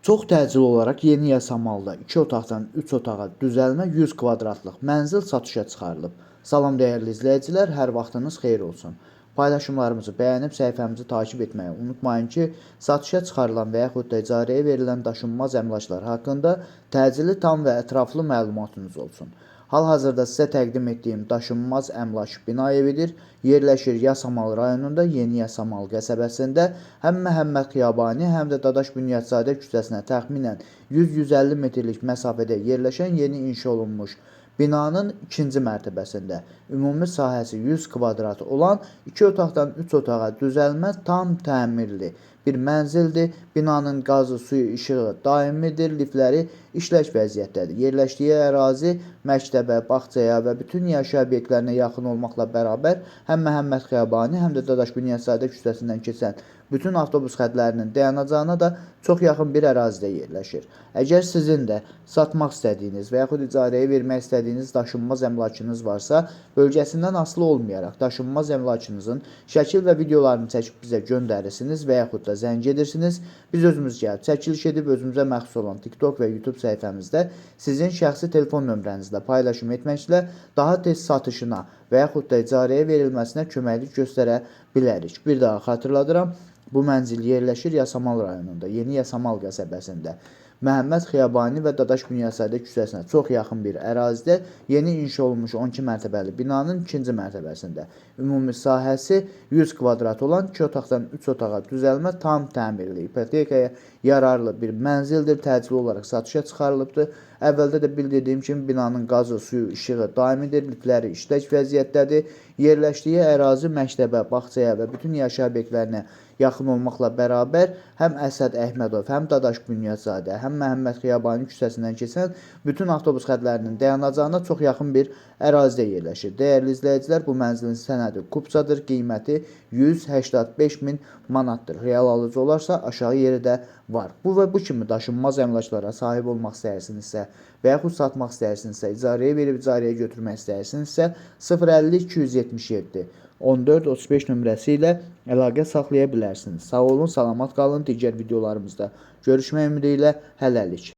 Çox təcili olaraq Yeni Yasamalda 2 otaqdan 3 otağa düzəlmə 100 kvadratlıq mənzil satışa çıxarılıb. Salam dəyərli izləyicilər, hər vaxtınız xeyir olsun. Paylaşımlarımızı bəyənib səhifəmizi takip etməyi unutmayın ki, satışa çıxarılan və yaxud da icarəyə verilən daşınmaz əmlaklar haqqında təcili, tam və ətraflı məlumatınız olsun. Hal-hazırda sizə təqdim etdiyim daşınmaz əmlak bina evidir. Yerləşir Yasamal rayonunda, Yeni Yasamal qəsəbəsində. Həm Məhəmməd Xiyabani, həm də Dadaş Bünyadzadə küçəsinə təxminən 100-150 metrlik məsafədə yerləşən yeni inşa olunmuş binanın ikinci mərtəbəsində ümumi sahəsi 100 kvadrat olan 2 otaqdan 3 otağa düzəlmə tam təmirli bir mənzildir. Binanın qazı, suyu, işığı daimidir, liftləri işlək vəziyyətdədir. Yerləşdiyi ərazi məktəbə, bağçaya və bütün yaşayış obyektlərinə yaxın olmaqla bərabər həm Məhəmməd Xiyabani, həm də Dadaş Bünyadzadə küçəsindən keçən bütün avtobus xətlərinin dayanacağına da çox yaxın bir ərazidə yerləşir. Əgər sizin də satmaq istədiyiniz və yaxud icarəyə vermək istədiyiniz daşınmaz əmlakınız varsa, bölgəsindən asılı olmayaraq daşınmaz əmlakınızın şəkil və videolarını çəkib bizə göndərirsiniz və yaxud da zəng edirsiniz. Biz özümüz gəlib çəkiliş edib özümüzə məxsus olan TikTok və YouTube səhifəmizdə sizin şəxsi telefon nömrənizlə paylaşım etməklə daha tez satışına və yaxud da icarəyə verilməsinə köməklik göstərə bilərik. Bir daha xatırladıram, bu mənzil yerləşir Yasamal rayonunda, Yeni Yasamal qəsəbəsində. Məhəmməd Xiyabani və Dadaş Bünyadzadə küçəsinə çox yaxın bir ərazidə yeni inşa olunmuş 12 mərtəbəli binanın ikinci mərtəbəsində. Ümumi sahəsi 100 kvadrat olan 2 otaqdan 3 otağa düzəlmə tam təmirli, ipotekaya yararlı bir mənzildir. Təcili olaraq satışa çıxarılıbdır. Əvvəldə də bildirdiyim kimi binanın qazı, suyu, işığı daimidir, liftləri işlək vəziyyətdədir. Yerləşdiyi ərazi məktəbə, bağçaya və bütün yaşayış obyektlərinə yaxın olmaqla bərabər həm Əsəd Əhmədov, həm Dadaş Bünyadzadə, həm Məhəmməd Xiyabani küçəsindən keçən bütün avtobus xətlərinin dayanacağına çox yaxın bir ərazidə yerləşir. Dəyərli izləyicilər, bu mənzilin sənədi kupçadır, qiyməti 185 min manatdır. Real alıcı olarsa aşağı yeri də var. Bu və bu kimi daşınmaz əmlaklara sahib olmaq istəyirsinizsə və yaxud satmaq istəyirsinizsə, icarəyə verib icarəyə götürmək istəyirsinizsə 050 277 14 35 nömrəsi ilə əlaqə saxlaya bilərsiniz. Sağ olun, salamat qalın. Digər videolarımızda görüşmək ümidi ilə hələlik.